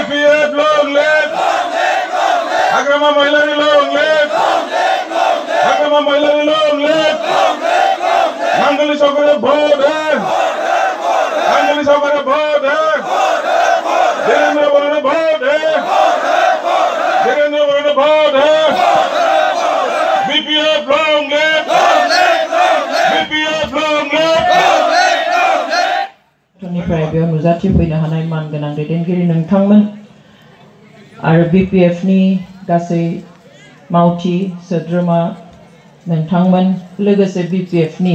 BPF long live! Agrama Mailani long live! Agrama Mailani long live! Mangali Sokare vote hai! Mangali Sokare vote hai! Dhirendra Borane vote hai! Dhirendra Borane vote hai! BPF long live! BPF long live! निफ्राय बेयाव नुजाथि फैनो हानाय मानगोनां दैदेनगिरि नोंथांमोन आरो BPF नि गासै मावथि सोद्रोमा नोंथांमोन लोगोसे BPF नि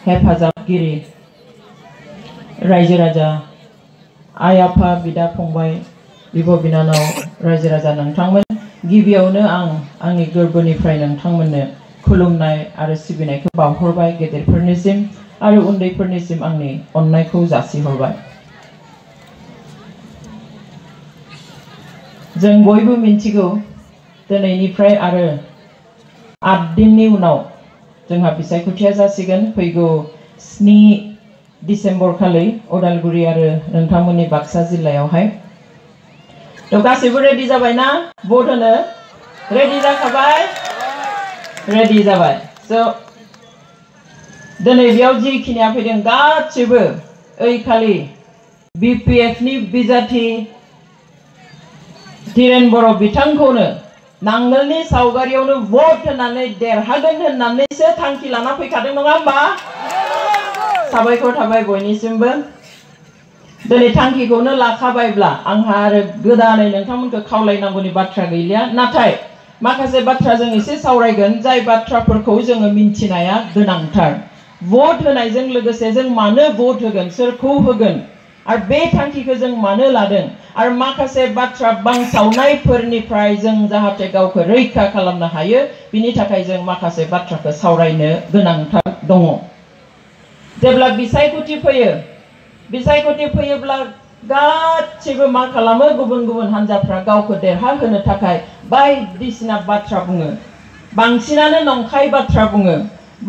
हेफाजाबगिरि रायजो राजा आइ आफा बिदा फंबाय बिब' बिनानाव रायजो राजा नोंथांमोन गिबियावनो आंनि गोरबोनिफ्राय नोंथांमोननो खुलुमनाय आरो सिबिनायखौ बावहरबाय गेदेरफोरनिसिम आरो उन्दैफोरनिसिम आंनि अननायखौ जासिहरबाय जों बयबो मिन्थिगौ दिनैनिफ्राय आरो 8 दिननि उनाव जोंहा बिसायख'थिया जासिगोन फैगौ 7 डिसेम्बर खालि उदालगुरि आरो नोंथांमोननि बाक्सा जिल्लायावहाय तो गासैबो रेडि जाबायना भट होनो रेडि जाखाबाय रेडि जाबाय स' दिनै बेयाव जिखिनिया फैदों गासिबो ओइ खालि BPF नि बिजाथि धीरेन बर' बिथांखौनो नांगोलनि सावगारियावनो भट होनानै देरहागोन होननानैसो थांखि लाना फैखादों नङा होमबा साबायखर थाबाय बयनिसिमबो दिनै थांखिखौनो लाखाबायब्ला आंहा आरो गोदानै नोंथांमोनखौ खावलायनांगौनि बाथ्रा गैलिया नाथाय माखासे बाथ्रा जों एसे सावरायगोन जाय बाथ्राफोरखौ जोङो मिन्थिनाया गोनांथार भट होनायजों लोगोसे जों मानो भट होगोन सोरखौ होगोन आरो बे थांखिखौ जों मानो लादों आरो माखासे बाथ्रा बांसावनायफोरनिफ्राय जों जाहाथे गावखौ रैखा खालामनो हायो बिनि थाखाय जों माखासे बाथ्राखौ सावरायनो गोनांथार दङ जेब्ला बिसायख'थि फैयोब्ला गासिबो मा खालामो गुबुन गुबुन हान्जाफ्रा गावखौ देरहाहोनो थाखाय बायदिसिना बाथ्रा बुङो बांसिनानो नंखाय बाथ्रा बुङो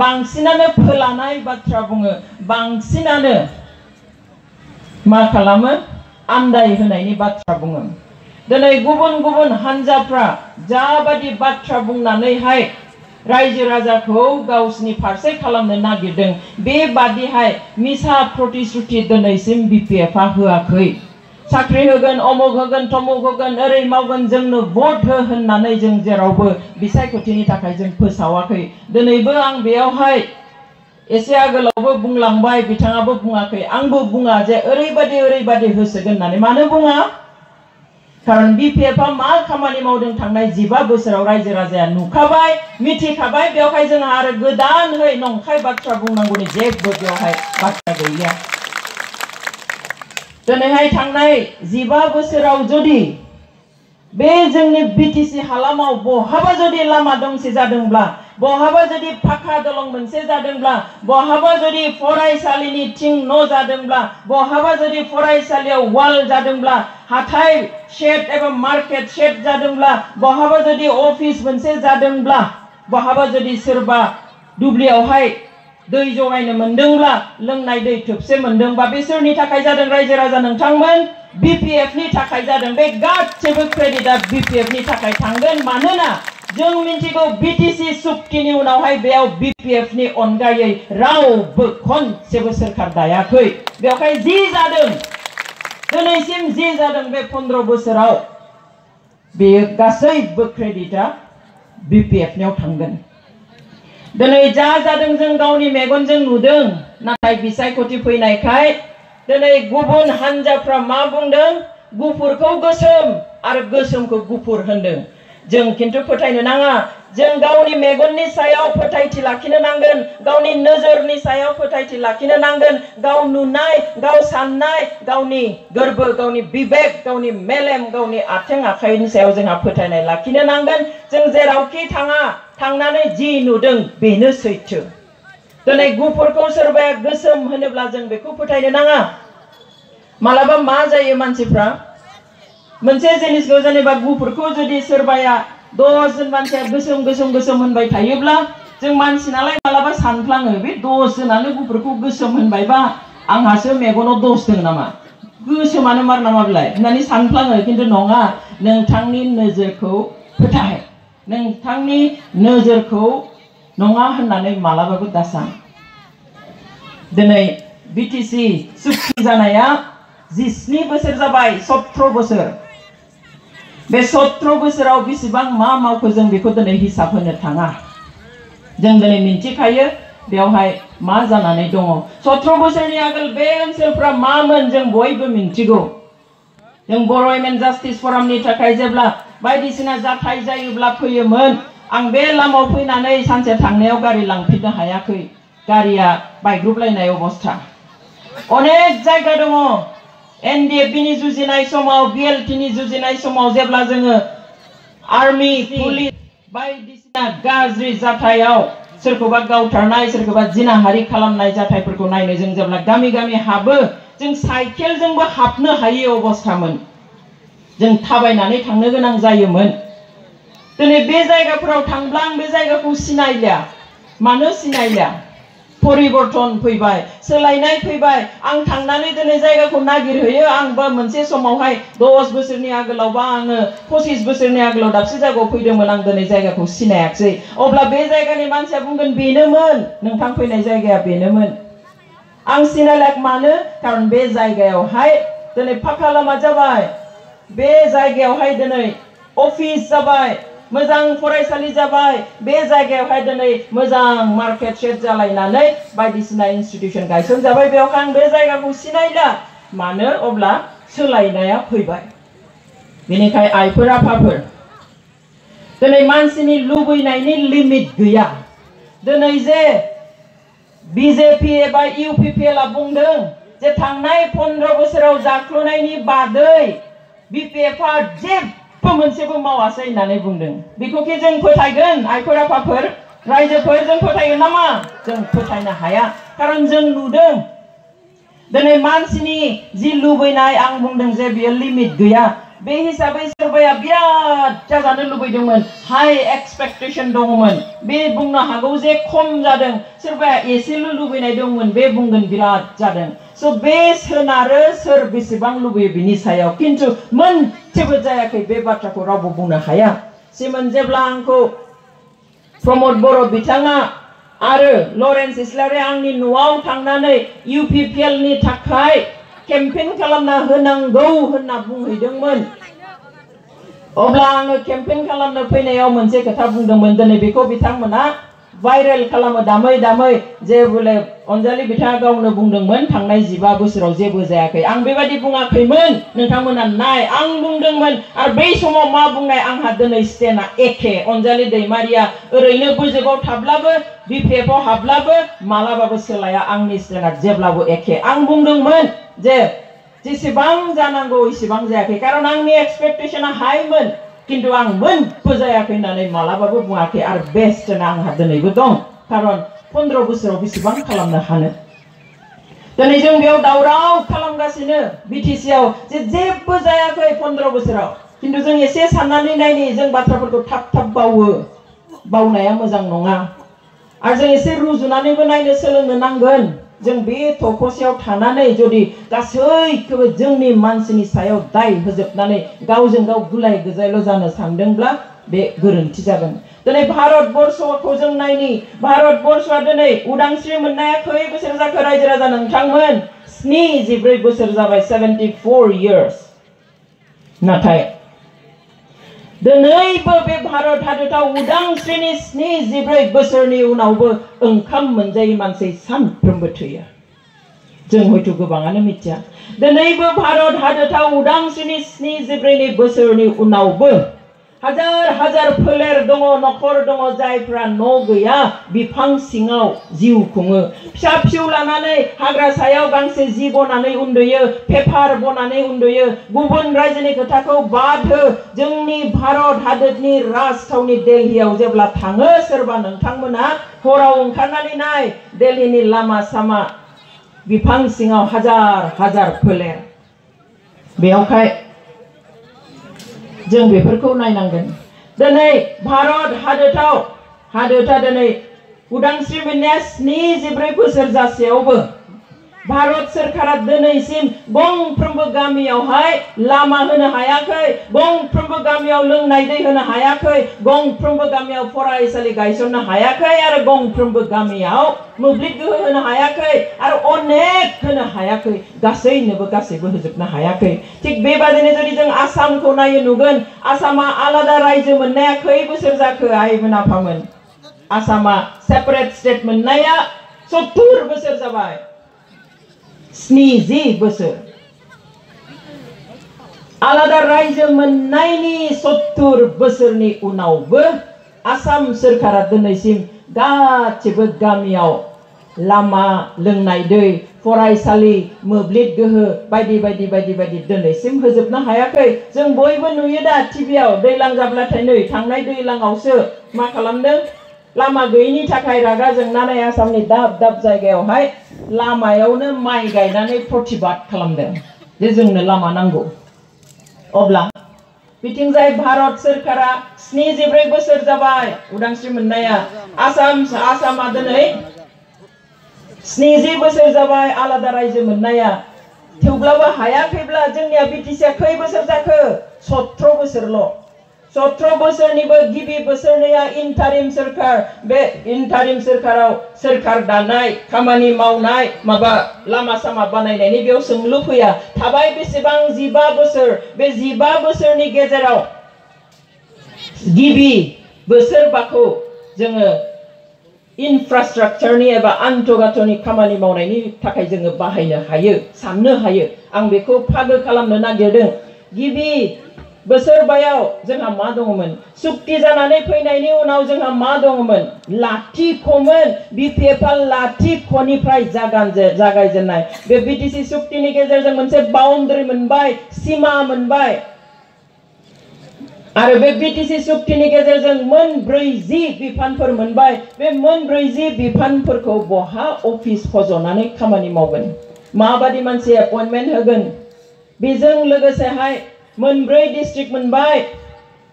बांसिनानो फोलानाय बाथ्रा बुङो बांसिनानो मा खालामो आन्दाय होनायनि बाथ्रा बुङो दिनै गुबुन गुबुन हान्जाफ्रा जाबादि बाथ्रा बुंनानैहाय रायजो राजाखौ गावसिनि फारसे खालामनो नागिरदों बेबादिहाय मिसा प्रतिश्रुति दिनैसिम BPF आ होआखै साख्रि होगोन अमुक होगोन तमुक होगोन ओरै मावगोन जोंनो भट हो होननानै जों जेरावबो बिसायख'थिनि थाखाय जों फोसावाखै दिनैबो आं बेयावहाय एसे आगोलावबो बुंलांबाय बिथाङाबो बुङाखै आंबो बुङा जे ओरैबादि होसोगोन होननानै मानो बुङा कारण BPF आ मा खामानि मावदों थांनाय 15 बोसोराव रायजो राजाया नुखाबाय मिथिखाबाय बेवहाय जोंहा आरो गोदानहै नंखाय बाथ्रा बुंनांगौनि जेबो बेवहाय बाथ्रा गैया दिनैहाय थांनाय 15 बोसोराव जुदि बे जोंनि BTC हालामाव बहाबा जुदि लामा दंसे जादोंब्ला बहाबा जुदि फाखा दलं मोनसे जादोंब्ला बहाबा जुदि फरायसालिनि थिं न' जादोंब्ला बहाबा जुदि फरायसालियाव वाल जादोंब्ला हाथाय शेड एबा मार्केट शेड जादोंब्ला बहाबा जुदि अफिस मोनसे जादोंब्ला बहाबा जुदि सोरबा दुब्लियावहाय दै जगायनो मोनदोंब्ला लोंनाय दै थोबसे मोनदोंबा बिसोरनि थाखाय जादों रायजो राजा नोंथांमोन BPF नि थाखाय जादों बे गासैबो क्रेडिटआ BPF नि थाखाय थांगोन मानोना जों मिन्थिगौ BTC सुक्तिनि उनावहाय बेयाव BPF नि अनगायै रावबो खनसेबो सोरखार दायाखै बेवहाय जि जादों दिनैसिम जि जादों बे 15 बोसोराव बेयो गासैबो क्रेडिटआ BPF नियाव थांगोन दिनै जा जादों जों गावनि मेगनजों नुदों नाथाय बिसायख'थि फैनायखाय दिनै गुबुन हान्जाफ्रा मा बुंदों गुफुरखौ गोसोम आरो गोसोमखौ गुफुर होनदों जों खिन्थु फोथायनो नाङा जों गावनि मेगननि सायाव फोथायथि लाखिनो नांगोन गावनि नोजोरनि सायाव फोथायथि लाखिनो नांगोन गाव नुनाय गाव साननाय गावनि गोर्बो गावनि बिबेक गावनि मेलेम गावनि आथिं आखाइनि सायाव जोंहा फोथायनाय लाखिनो नांगोन जों जेरावखि थाङा थांनानै जि नुदों बेनो सैथो दिनै गुफुरखौ सोरबाया गोसोम होनोब्ला जों बेखौ फोथायनो नाङा मालाबा मा जायो मानसिफ्रा मोनसे जिनिसखौ जेनेबा गुफुरखौ जुदि सोरबाया 10 जन मानसिया गोसोम होनबाय थायोब्ला जों मानसि नालाय मालाबा सानफ्लाङो बे 10 जनानो गुफुरखौ गोसोम होनबायबा आंहासो मेगनाव दोष दं नामा गोसोमानो मार नामाब्लाय होननानै सानफ्लाङो खिन्थु नङा नोंथांनि नोजोरखौ फोथाय नोंथांनि नोजोरखौ नङा होननानै मालाबाबो दासान दिनै बिटिसि सुक्ति जानाया 17 बोसोर जाबाय 17 बोसोर बे 17 बोसोराव बेसेबां मा मावखो जों बेखौ दिनै हिसाब होनो थाङा जों दिनै मिन्थिखायो बेवहाय मा जानानै दङ 17 बोसोरनि आगोल बे ओनसोलफ्रा मामोन जों बयबो मिन्थिगौ जों बर' वुमेन जास्टिस फरामनि थाखाय जेब्ला बायदिसिना जाथाय जायोब्ला फैयोमोन आं बे लामायाव फैनानै सानसे थांनायाव गारि लांफिननो हायाखै गारिया बायग्रुबलायनाय अबस्था अनेक जायगा दङ एनडिएफबि नि जुजिनाय समाव बिएलटि नि जुजिनाय समाव जेब्ला जोङो आर्मी पुलिस बायदिसिना गाज्रि जाथायाव सोरखौबा गावथारनाय सोरखौबा जिनाहारि खालामनाय जाथायफोरखौ नायनो जों जेब्ला गामि गामि हाबो जों साइकेलजोंबो हाबनो हायै अबस्थामोन जों थाबायनानै थांनो गोनां जायोमोन दिनै बे जायगाफोराव थांब्ला आं बे जायगाखौ सिनायलिया मानो सिनायलिया परिबर्तन फैबाय सोलायनाय फैबाय आं थांनानै दिनै जायगाखौ नागिरहैयो आंबो मोनसे समावहाय 10 बोसोरनि आगोलावबा आङो 25 बोसोरनि आगोलाव दाबसे जायगायाव फैदोंमोन आं दिनै जायगाखौ सिनायाखै अब्ला बे जायगानि मानसिया बुंगोन बेनोमोन नोंथां फैनाय जायगाया बेनोमोन आं सिनायलाक मानो खारन बे जायगायावहाय दिनै फाखा लामा जाबाय बे जायगायावहाय दिनै अफिस जाबाय मोजां फरायसालि जाबाय बे जायगायावहाय दिनै मोजां मार्केट शेड जालायनानै बायदिसिना इनस्टिट्यूशन गायसन जाबाय बेवहाय आं बे जायगाखौ सिनायला मानो अब्ला सोलायनाया फैबाय बेनिखाय आइफोर आफाफोर दिनै मानसिनि लुबैनायनि लिमिट गैया दिनै जे बीजेपी एबा यूपीपीएल आ बुंदों जे थांनाय 15 बोसोराव जाख्ल'नायनि बादै बीपीएफ आ जेबो मोनसेबो मावासै होननानै बुंदों बेखौ कि जों फोथायगोन आइफोर आफाफोर रायजोफोर जों फोथायगोन नामा जों फोथायनो हाया खारन जों नुदों दिनै मानसिनि जि लुबैनाय आं बुंदों जे बियो लिमिट गैया बे हिसाबै सोरबाया बिराद जाजानो लुबैदोंमोन हाई एक्सपेक्टेशन दङमोन बे बुंनो हागौ जे खम जादों सोरबाया एसेल' लुबैनाय दंमोन बे बुंगोन बिराद जादों स' बे सोनारो सोर बेसेबां लुबैयो बिनि सायाव किन्तु मोनसेबो जायाखै बे बाथ्राखौ रावबो बुंनो हाया सिमोन जेब्ला आंखौ प्रमोद बर' बिथाङा आरो लरेन्स इस्लारि आंनि न'आव थांनानै यूपीपीएल नि थाखाय केम्पेन खालामना होनांगौ होनना बुंहैदोंमोन अब्ला आङो केम्पेन खालामनो फैनायाव मोनसे खोथा बुंदोंमोन दिनै बेखौ बिथांमोना भाइरेल खालामो दामै दामै जे बोले अनजालि बिथाङा गावनो बुंदोंमोन थांनाय 15 बोसोराव जेबो जायाखै आं बेबायदि बुङाखैमोन नोंथांमोना नाय आं बुंदोंमोन आरो बै समाव मा बुंनाय आंहा दिनै स्टेना एखे अनजालि दैमारिया ओरैनो बोजोबाव थाब्लाबो बीपीएफ आव हाब्लाबो मालाबाबो सोलाया आंनि स्टेना जेब्लाबो एखे आं बुंदोंमोन जे जेसेबां जानांगौ इसेबां जायाखै खारन आंनि एक्सपेक्टेशना हाईमोन किन्तु आं मोनबो जायाखै होननानै मालाबाबो बुङाखै आरो बेस्ट होनना आंहा दिनैबो दं खारन 15 बोसोराव बेसेबां खालामनो हानो दिनै जों बेयाव दावराव खालामगासिनो बिटिसि आव जे जेबो जायाखै 15 बोसोराव किन्तु जों एसे साननानै नायनि जों बाथ्राफोरखौ थाब थाब बावनाया मोजां नङा आरो जों एसे रुजुनानैबो नायनो सोलोंनो नांगोन जों बे थख'सेयाव थानानै जुदि गासैखौबो जोंनि मानसिनि सायाव दाय होजोबनानै गावजों गाव गुलाय गुजायल' जानो सानदोंब्ला बे गोरोन्थि जागोन दिनै भारतबर्षखौ जों नायनि भारतबर्षआ दिनै उदांस्रि मोननाया खै बोसोर जाखो रायजो राजा नोंथांमोन 74 बोसोर जाबाय 74 years नाथाय दिनैबो बे भारत हादराव उदांस्रिनि 74 बोसोरनि उनावबो ओंखाम मोनजायै मानसि सानफ्रोमबो थैयो जों हयथ' गोबाङानो मिथिया दिनैबो भारत हादराव उदांस्रिनि 74 बोसोरनि उनावबो हाजार हाजार फोलेर दङ नखर दङ जायफ्रा न' गैया बिफां सिङाव जिउ खुङो फिसा फिसौ लानानै हाग्रा सायाव गांसे जि बनानै उन्दुयो पेपार बनानै उन्दुयो गुबुन रायजोनि खोथाखौ बाद हो जोंनि भारत हादरनि राजथावनि दिल्लीयाव जेब्ला थाङो सोरबा नोंथांमोना हराव ओंखारनानै नाय दिल्लीनि लामा सामा बिफां सिङाव हाजार हाजार फोलेर बेयावहाय जों बेफोरखौ नायनांगोन दिनै भारत हादरा दिनै उदांस्रि मोननाया 74 बोसोर जासेयावबो भारत सोरखारा दिनैसिम गंफ्रोमबो गामियावहाय लामा होनो हायाखै, गंफ्रोमबो गामियाव लोंनाय दै होनो हायाखै, गंफ्रोमबो गामियाव फरायसालि गायसननो हायाखै आरो गंफ्रोमबो गामियाव मोब्लिब गोहो होनो हायाखै आरो अनेक होनो हायाखै, गासैबो होजोबनो हायाखै। थिग बेबादिनो जुदि जों आसामखौ नायो नुगोन आसामा आलादा रायजो मोननाया खै बोसोर जाखो आइमोन आफामोन? आसामा सेपारेट स्टेट मोननाया 70 बोसोर जाबाय, 70 बोसोर। आलादा रायजो मोननायनि 70 बोसोरनि उनावबो आसाम सोरखारा दिनैसिम गासिबो गामियाव लामा, लोंनाय दै, फरायसालि, मोब्लिब गोहो बायदि दिनैसिम होजोबनो हायाखै। जों बयबो नुयो दा टिभियाव दैलां जाब्लाथाय नै थांनाय दैलाङावसो मा खालामदों, लामा गैयिनि थाखाय रागा जोंनानै आसामनि दाब दाब जायगायावहाय लामायावनो माइ गायनानै प्रतिबाद खालामदों जे जोंनो लामा नांगौ। अब्ला बिथिंजाय भारत सोरखारा 74 बोसोर जाबाय उदांस्रि मोननाया, आसामा दिनै 70 बोसोर जाबाय आलादा रायजो मोननाया, थेवब्लाबो हायाखैब्ला जोंनिया बिटिसिया खै बोसोर जाखो? 17 बोसोरल'। 17 बोसोरनिबो गिबि बोसोरनैया इन्टारिम सोरखार, बे इन्टारिम सोरखाराव सोरखार दानाय, खामानि मावनाय, माबा लामा सामा बानायनायनि बेयाव सोंलु फैया। थाबाय बेसेबां 15 बोसोर, बे 15 बोसोरनि गेजेराव गिबि बोसोरबाखौ जोङो इनफ्रास्ट्राक्चारनि एबा आन्तगाथनि खामानि मावनायनि थाखाय जोङो बाहायनो हायो, साननो हायो। आं बेखौ फागो खालामनो नागिरदों। गिबि बोसोरबायाव जोंहा मा दङमोन? सुक्ति जानानै फैनायनि उनाव जोंहा मा दङमोन? लाथिख'मोन। बिपिएफआ लाथिख'निफ्राय जागायजेननाय। बे बिटिसि सुक्तिनि गेजेरजों मोनसे बाउन्डारि मोनबाय, सिमा मोनबाय। आरो बे बिटिसि सुक्तिनि गेजेरजों मोन 40 बिफानफोर मोनबाय। बे मोन 40 बिफानफोरखौ बहा अफिस फज'नानै खामानि मावगोन? माबादि मानसि एपइन्टमेन्ट होगोन? बेजों लोगोसेहाय मोनब्रै डिस्ट्रिक्ट मोनबाय।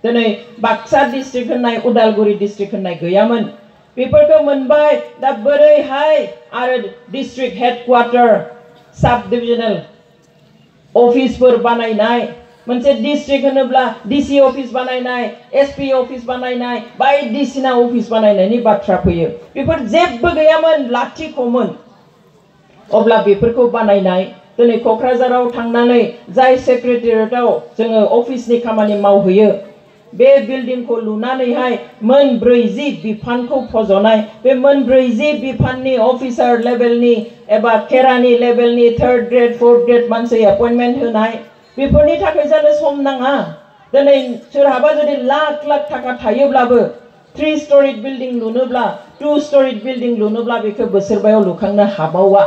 दिनै बाक्सा डिस्ट्रिक्ट होननाय, उदालगुरि डिस्ट्रिक्ट होननाय गैयामोन। बेफोरखौ मोनबाय। दा बोरैहाय आरो डिस्ट्रिक्ट हेडक्वार्टार, साब डिभिजनेल अफिसफोर बानायनाय, मोनसे डिस्ट्रिक्ट होनोब्ला डिसि अफिस बानायनाय, एसपि अफिस बानायनाय, बायदिसिना अफिस बानायनायनि बाथ्रा फैयो। बेफोर जेबो गैयामोन, लाथिख'मोन। अब्ला बेफोरखौ बानायनाय, दिनै क'क्राझाराव थांनानै जाय सेक्रेटारियेटआव जोङो अफिसनि खामानि मावहैयो, बे बिल्डिंखौ लुनानैहाय मोन 40 बिफानखौ फज'नाय। बे मोन 40 बिफाननि अफिसार लेभेलनि एबा केरानि लेभेलनि 3rd ग्रेड 4th ग्रेड मानसि एपइन्टमेन्ट होनाय, बेफोरनि थाखाय जानो सम नाङा। दिनै सोरहाबा जुदि लाख थाखा थायोब्लाबो 3 स्ट'रिड बिल्डिं लुनोब्ला, 2 स्ट'रिड बिल्डिं लुनोब्ला बेखौ बोसोरबायाव लुखांनो हाबावा।